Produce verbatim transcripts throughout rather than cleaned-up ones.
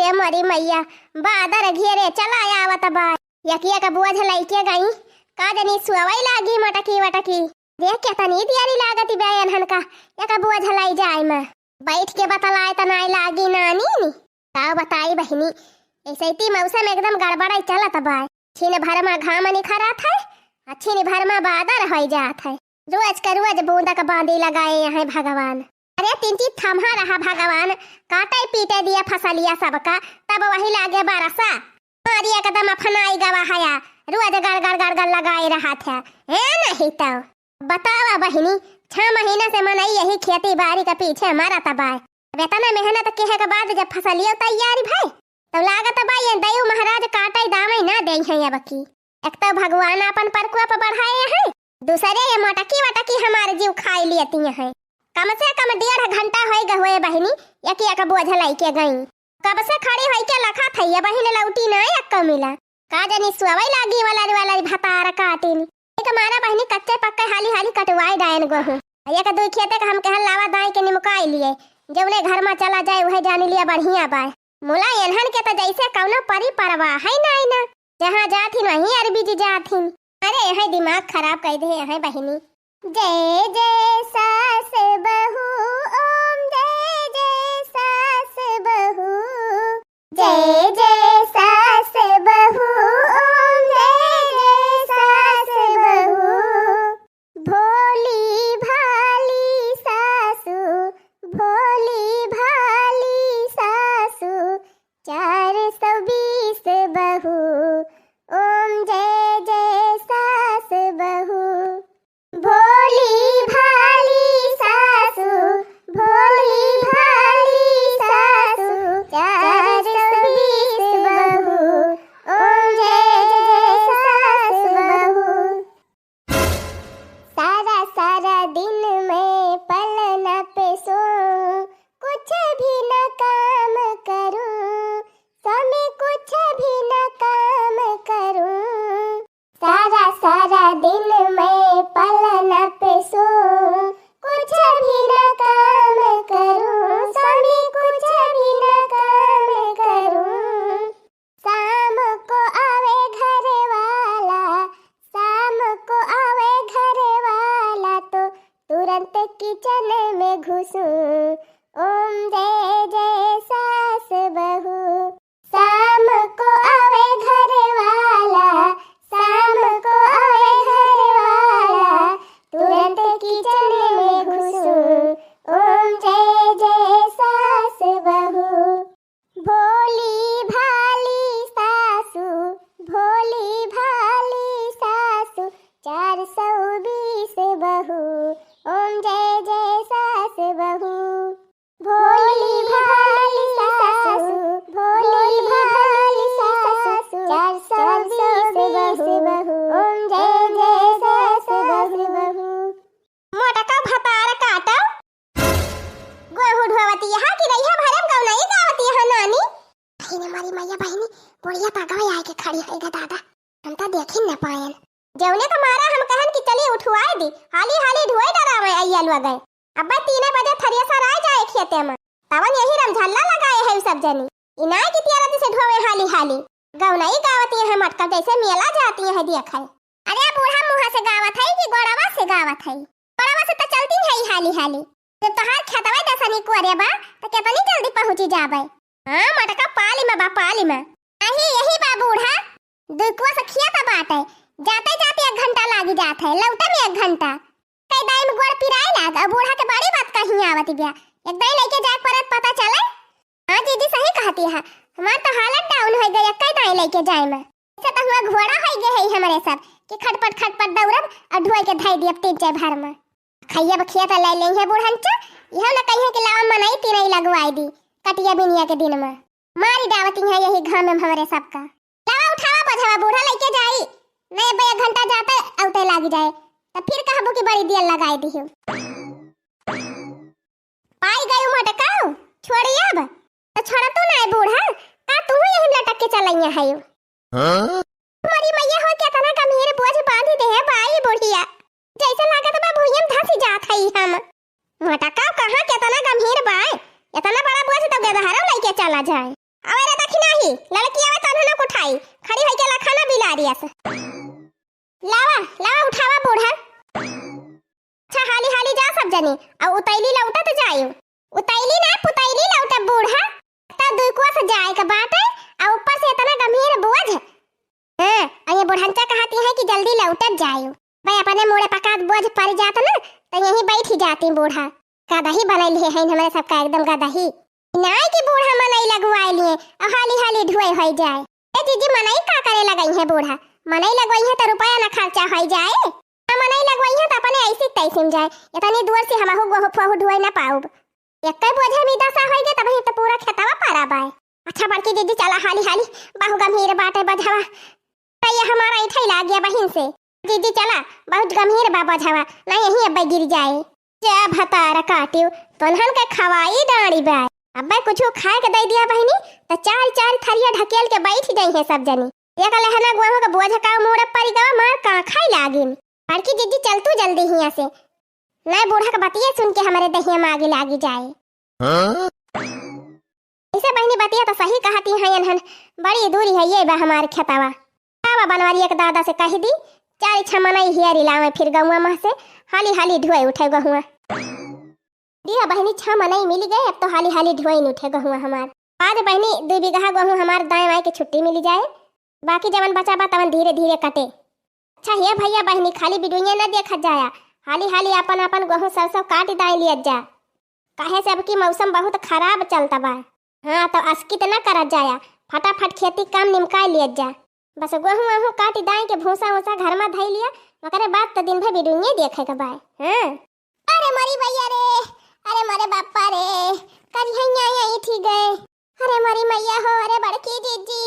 ए मोरी मइया, बादर घेरे चला आवत बा। यकिया का बोझ लइके गई, का जनी सुअवई लागी मटकी वटकी। देख केतनी दियारी लागत बा एन्हन का, एका बोझ लइ जाए में। बैठ के बतलाए त नाई लागी नानी नी। का बताई बहिनी, ऐसे ती मौसम एकदम गड़बड़ाई चलत बा। छिन भर में घाम निखरत है, आ छिन भर में बादर होइ जात है। रोज का रोज बूंदा का बांदी लगाए हैं भगवान। अरे तिनची थम्हा रहा भगवान, काटे पीटे दिया फसलिया सबका, तब वही लागे बरसा। मारी एकदम अफनाई गवा हया, रोज गड़ गड़ गड़ गड़ लगाए रहा था। ए नहीं तो बतावा बहिनी, छह महीना से मनई यही खेती बारी के पीछे मरत बाय। अब एतना मेहनत किहे के बाद जब फसलियो तैयारी भय, तब लागत बा ये दयू महाराज काटई दामई ना देई हैं अब की। एक तो भगवान आपन प्रकोप बढ़ाए हैं, दूसरे ये मटकी वटकी हमार जीव खाई लेती हैं। कम से कम डेढ़ घंटा होई गए हुए बहिनी, एक एक बोझ लइके गई। कब से खड़ी होई के लखा थई, ये बहिन लौटी ना एक मिला। का जनी सुअवई लागी वाला वाला भतार काटिन। एक मारा बहिनी कच्चे पक्के हाली हाली कटवाई डायन गोहूं। एक दुई खेते का हम कहल लावा दाई के निमकाई लिए। जौने घर में चला जाए उहे जानी लिया बढ़िया बाय। मुला एन्हन के त जैसे कौनो परी परवाह है नाई ना। जहाँ जाथिन वहीं अरबी जी जाथिन। अरे यही दिमाग खराब कर दे है बहिनी। जय जय सास बहू, ओम जय जय सास बहू। जय जय सास बहू, ओम जय जय सास बहू। भोली भाली सासू, भोली भाली सासू, चार सौ बीस बहू, ओम जय जय सास बहू। भोली भाली सासू, भोली भाली सासू, चार सौ बीस बहू, ओम जय जय सास बहू। सारा सारा दिन मैं पलना पे सोऊं, कुछ भी न काम करूं, स्वामी कुछ भी न काम करूं। सारा सारा दिन मैं पलना पे सोऊं, कुछ भी न काम करूं, स्वामी कुछ भी न काम करूं। शाम को आवे घर वाला, शाम को आवे घर वाला तो तुरंत किचन में घुसूं। ओम जय जय सास बहू। शाम को आवे घर वाला, शाम को आवे घर वाला, तुरंत किचन में घुसूं। ओम जय जय सास बहू। भोली भाली सासू, भोली भाली सासू, चार सौ बीस बहू, ओम जय जय सास बहू। भोली भाली सासू, भोली भाली सासू, चार सौ बीस बहू, ओम जय जय सास बहू। मोटका भतार काटो। गोहूँ ढोवती यहाँ कि रहिया भरे में गौनई गावती यहाँ नानी। बहिनी, मारी मैया बहिनी, बुढ़िया पगवा आए के खड़ी है गे दादा। हम तो देखी न पायन। जौने का मारा हम कहन कि चली उठवाए दी, हाली हाली ढोए डरावे अइया लोग गए। अब्बे तीने बजे थरिया सराय जाए खेते में। तवन यही रमझल्ला लगाए है सब जनी। इनाय की तियारती से ढोवे हाली हाली। गौनई गावती है मटका जैसे मेला जाती है देखे। अरे बूढ़ा मुँह से गावत है कि गोड़वा से गावत है? गोड़वा से तो चलती है हाली हाली। जब तोहार खेतवा दसनी कोरे बा, तो केतनी जल्दी पहुँची जाबे। हाँ, मटका पाली में बा, पाली में। अही, यही बा बूढ़ा, दुई कोस खेत बाटे, जाते जाते एक घंटा लागी जात है, लौटे में एक घंटा। कई दाई में गोड़ पिराए लाग, और बूढ़ा के बड़ी बात कहीं आवत बिया। एक दाई लेके जाए परत पता चले। हाँ जीजी, सही कहती है, हमार तो हालत down हो गई, कई दाई लेके जाए में। ऐसे तो हुआ घोड़ा हो गए है हमारे सब, कि खटपट खटपट दौड़ब और ढोए के धाई दियब तीन चार भर में। खइया बखिया त ले लेई है बूढ़न चा, इहो न कही है कि लावा मनई तिनई लगवाई दी, कटिया बिनिया के दिन में। मारी डावती है यही घाम में हमरे सबका। लावा उठावा बझवा बूढ़ा लेके जाई, नहीं बे एक घंटा जाते औते लाग जाए, त फिर कहबू कि बड़ी देर लगाई दी हो। पाई गई मटकाऊ, छोड़ी अब। त छोड़ा तू ना बूढ़ा, का तू यही लटक के चलैया है? हाँ? मरी मैया हो, केतना गंभीर बोझ बांधी दे है बाई बुढ़िया। जैसे लागत बा भुइयम धसी जात हई हम। मोटका कहाँ केतना गंभीर बाय, एतना बड़ा बोझ तो गेदहरो लइके चला जाए। अबे रे ललकी आवा तन्हन को उठाई, खड़ी होइके लखा ना बिलारी अस। लावा, लावा उठावा बूढ़ा। अच्छा हाली हाली जा सब जनी, अउ उतैली लौटत जायु। उतैली ना पुतैली लौटत बूढ़ा, त दुई कोस जाए के बाटे, अउ ऊपर से इतना गंभीर बोझ। हाँ, अउ ये बुढ़ंचा कहती है कि जल्दी लौटत जायु। भाई अपने मुड़े पकात बोझ पड़ जात ना, त यहीं बैठ ही जाती बूढ़ा। गदही बनैली है हमरे सबका एकदम गदही। नाई कि बूढ़ा मनई लगवाए लिए, अउ हाली हाली ढुए होई जाए। ए जीजी, मनई का करे लगई है बूढ़ा? मनई लगवई है त रुपया ना खर्चा होई जाए, आ मनई लगवई है त अपने ऐसी तैसी में जाए। इतनी दूर से हमहू गोहू फोहू ढुए ना पाउब। एक्के बोझे में दसा होई गए तब ही तो पूरा खेतवा पारा बाए। अच्छा बड़की जीजी चला हाली हाली, बहु गंभीर बाटे बझवा। त ये हमारा इठई लाग गया बहिन से। जीजी चला, बहुत गंभीर बा बझवा, ना यहीं अब्बे गिर जाए। जा भतार काटियो, तोन्हन के खवाई डाँड़ी बा। अब्बे कुछु खाए के दे दिया बहिनी, त चार चार थरिया ढकेल के बैठ गई है सब जनी। एक लेहना गोहूँ के बोझ का मुड़े परी गवा, मार का खाई लागिन। बड़की जीजी चल तू जल्दी हियाँ से, नहीं बूढ़ा के बतिये सुन के हमरे दहिया में आगी लागी जाए। हाँ? ऐसे बहिनी बतिया तो सही कहती हैं इन्हन, बड़ी दूरी है ये बा हमार खेतवा। का बा बनवारी एक दादा से कह दी, चार छह मनई हियारी लावे फिर गहुआ मह से, हाली हाली ढुए उठे गहुआ। दिया बहिनी छह मनई मिल गए, अब तो हाली हाली ढुए उठे गहुआ हमार। आज बहिनी दू बीघा गहुँ हमार दाएं बाएं के छुट्टी मिली जाए, बाकी जवन बचा बा तवन धीरे धीरे कटे। अच्छा हे भैया बहिनी खाली बिडुइया न देखत जाया, हाली हाली आपन आपन गहुँ सरसों काट दाएं लियत जा। काहे से अब की मौसम बहुत खराब चलता बा। हाँ, तो अस्कित न करत जाया, फटाफट खेती काम निमकाय लियत जा। बस गोहूँ वहूँ काटि दाई के भूसा ऊसा घर मा धई लिया, ओकरे बाद तो दिन भर बिडुइये देखे के बाय। हाँ। अरे मोरी भैया रे, अरे मोरे बापा रे, करिहैया यही थी गए। अरे मोरी मैया हो, अरे बड़की जीजी,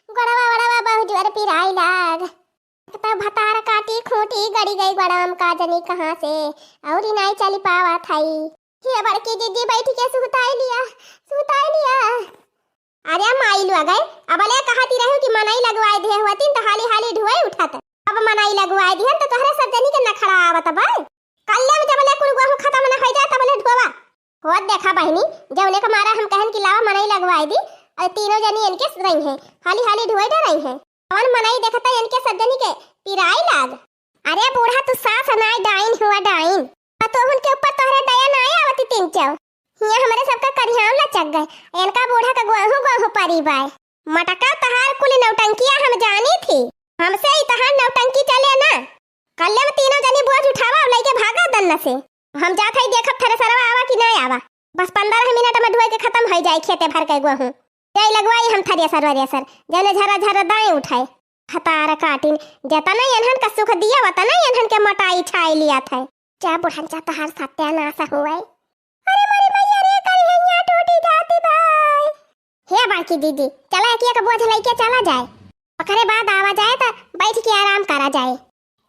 गोड़वा वड़वा बहुत जोर पिराई लाग। एक तो भतार काटी खूंटी गड़ी गई गोड़वा में का जनी कहाँ से, और ही नाई चली पावा थाई। हे बड़की जीजी बैठ के सुताई लिया, सुताई लिया। अरे माई लोग, अबले कहती रहू कि मनई लगवाए दिहे हुआतिन त हाली हाली ढुआई उठत। अब मनई लगवाए दिहन त तोहरे सब जनी के नखड़ा आवत बा। कल्ले में जबले कुल गोहूँ खत्म न होई जाए तबले ढोवा। होत देखा बहिनी, जौने के मारा हम कहन कि लावा मनई लगवाए दी, और तीनों जनी इनके रही हैं, हाली हाली ढुआई डरई हैं। कौन मनई देखता इनके सब जनी के पिराई लाग। अरे बूढ़ा, तू सास नाय, डाइन हुआ डाइन। पतोहुन के ऊपर तोहरे दया नाय आवती तीन चौ। हियां हमरे सबका करिहाव लचक गए। इनका बूढ़ा का गोहू गोहू परी बाय। मटका तहार कुल नौटंकिया हम जानी थी। हमसे ही तहार नौटंकी चले ना। कल्ले में तीनों जनी बोझ उठावा और लइके भागा दन्न से। हम जात हई देखब थ्रेसरवा आवा कि ना आवा। बस पन्द्रह मिनट में ढोए के खत्म हो जाए खेते भर के गोहू। जाई लगवाई हम थ्रेसर वरेसर, जने झरा झरा दाएं उठाए। भतार काटिन, जतना एन्हन का सुख दिया, वतना एन्हन के मोटाई छाई लिया था। जा बुढ़न जा, तहार सत्यानाश होए। अरे मोरी मैया रे, करिहैया टूटी जाती बाय। हे बड़की दीदी, चला एक एक बोझ लइके चला जाए, ओकरे बाद आवा जाए त बैठ के आराम करा जाए।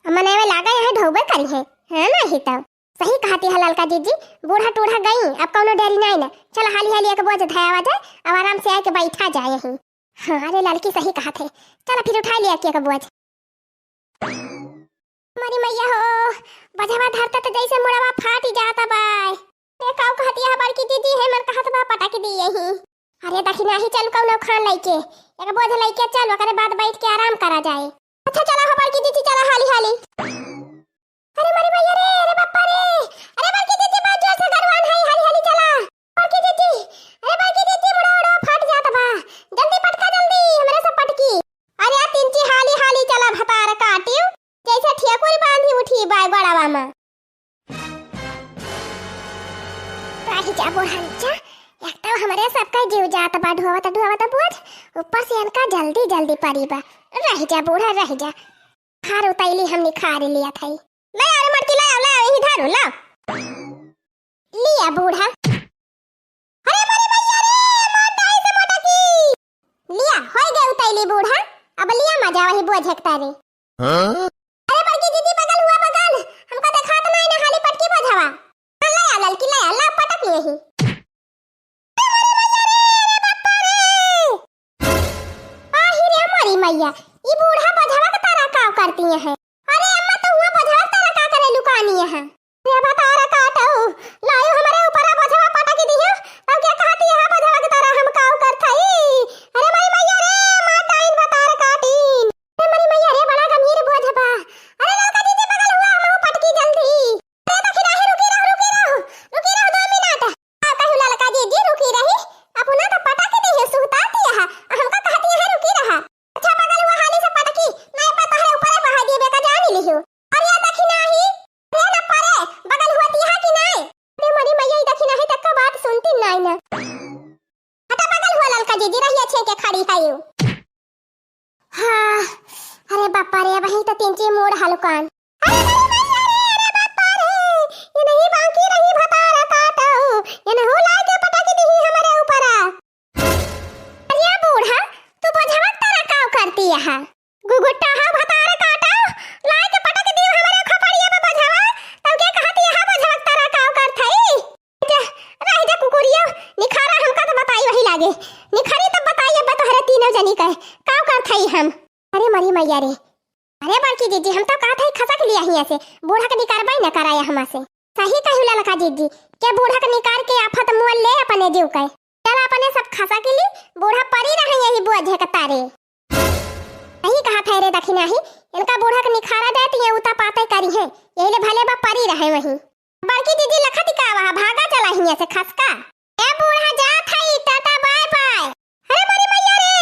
मनई वे लागा यहाँ ढोबे करी है, हाँ ना ही तो। सही कहती है ललका जीजी, बूढ़ा टूढ़ा गई, अब कौनो डेरी नाई ना। चल हाली हाली एक बोझ धयावा जाए, अब आराम से आके बैठा जाए यहीं। हाँ रे ललकी सही कहत है, चल फिर उठा लिया के एक बोझ। मरी मैया हो, बझवा धरता तो जैसे मुड़वा फाटी जाता बाय। ए काऊ कहती है बड़की दीदी है, मन कहत बा पटक दी यहीं। अरे दखिना ही चल कौनो खान लइके, एक बोझ लइके चल, ओकरे बाद बैठ के आराम करा जाए। अच्छा चला हो बड़की दीदी, चला हाली हाली। अरे मरी मैया रे, अरे बापा रे, अरे बड़की दीदी बहुत जोर से गरवान है, हाली हाली चला। बड़की दीदी, अरे बड़की दीदी, मुड़ा उड़ा फाट जात बा, जल्दी पटका जल्दी, हमरे सब पटकी। अरे आ तिनची हाली हाली चला भतार काटियो, जैसे ठेकुर बांधी उठी बाय गोड़वा मा। रहि जा बुढ़ंचा, एक तो हमरे सबका जीव जात बा ढोवत ढोवत बोझ, ऊपर से इनका जल्दी जल्दी परी बा। रहि जा बूढ़ा, रहि जा। खार उतैली हमनी खार लिया थाई। ले अरे मटकी ले, ले यही धरू, ले। लिया बूढ़ा। अरे मरी मैया रे, मार डाई से मोटा की। लिया, होई गए उतैली बूढ़ा, अब लिया मजा वही बोझ एक तारे। हाँ? अरे बड़की दीदी, बगल हुआ बगल, हमका देखात नाई ना, हाली पटकी बोझवा। हाँ, ले आ ललकी, ले आ, ला पटक यही। अरे मरी मैया रे, अरे बापा रे। आही रे मरी मैया, ई बूढ़ा बोझवा के तारा काव करती है। अरे अम्मा, तो हुआ बोझवा के तारा का करे लुकानी है? अरे भतार काटऊ, लायो हमरे ऊपर बोझवा पटक दियो। अब क्या कहती है बोझवा के तारा हम काव करथई? अरे मरी मैया दीदी रहिया छे के खड़ी है यू। हाँ, अरे बापा रे, वही तो तीन ची मूड़ हलुकान। अरे, अरे, अरे, अरे, अरे बापा रे, ये नहीं बाकी रही भतार काटो, ये नहीं लाके पटक दी हमरे ऊपर। अरे बूढ़ा, तू बोझवक तरह काव करती यहाँ? गुगुट्टा हा भतार काटो, लाके पटक दी हमरे खपड़िया पे बोझवा, तब के कहती यहाँ बोझवक तरह काव करत हई? जा, रह जा कुकुरिया, निखारा हमका तो बताई वही लागे। निखारी तब बताई अब तोहरे तीनों जनी के, काव करत हई हम? अरे मरी मैया रे। अरे बड़की जीजी, हम तो कहत हई खसक लिया हियाँ से, बूढ़ा के निकारबई न कराया हमा से। सही कही ललका जीजी, के बूढ़ा के निकार के आफत मोल ले अपने जीव के। चल अपने सब खसक ली, बूढ़ा परी रहे यही बोझे के तारे। सही कहत है रे दखिनाही, इनका बूढ़ा के निखारा जाए तो ये उता पाते करी है, यही ले भले बा परी रहे वही। बड़की दीदी लखत का वहा भागा चला हियाँ से खसका। ए बूढ़ा जात हई, टाटा बाय बाय। अरे मोरी मैया रे,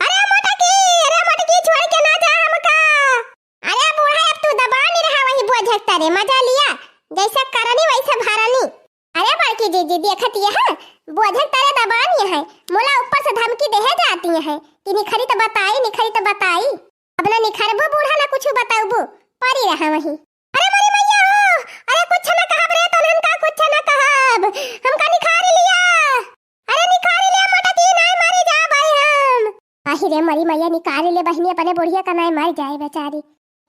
अरे मोटकी, अरे मोटकी छोड़ के ना जा हमका। अरे बूढ़ा अब तू दबान रहा वही बोझक तरे, मजा लिया, जैसे करनी वैसे भरनी। अरे बड़की जीजी देखत ये है, बोझक तरे दबान ये है, मोला ऊपर से धमकी देहे जाती है कि निखरी तो बताई, निखरी तो बताई। अब ना निखरबू बूढ़ा ना कुछ बताऊबू, परी रहा वही। अरे मोरी मैया हो, अरे कुछ ना कहब रे, तोहन का कुछ ना कहब, हमका निखार लिया, अरे निखार लिया मोटकी, नाय मारे जा भाई हम। आही रे मोरी मैया, निखार ले बहिनी अपने बुढ़िया का, नाय मर जाए बेचारी।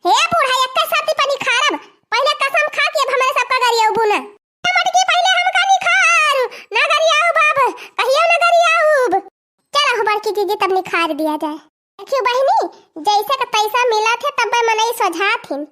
हे बूढ़ा, एक साथी पर निखारब, पहले कसम खा के अब हमरे सबका गरियौबू ना। ए मोटकी पहले हमका निखार, ना गरियाऊ बाब, कहियो ना गरियाऊब। चला हो बड़की जीजी, तब निखार दिया जाए। देखियो बहिनी, जैसे का तैसा मिला थे, तब मनई सोझा थिन।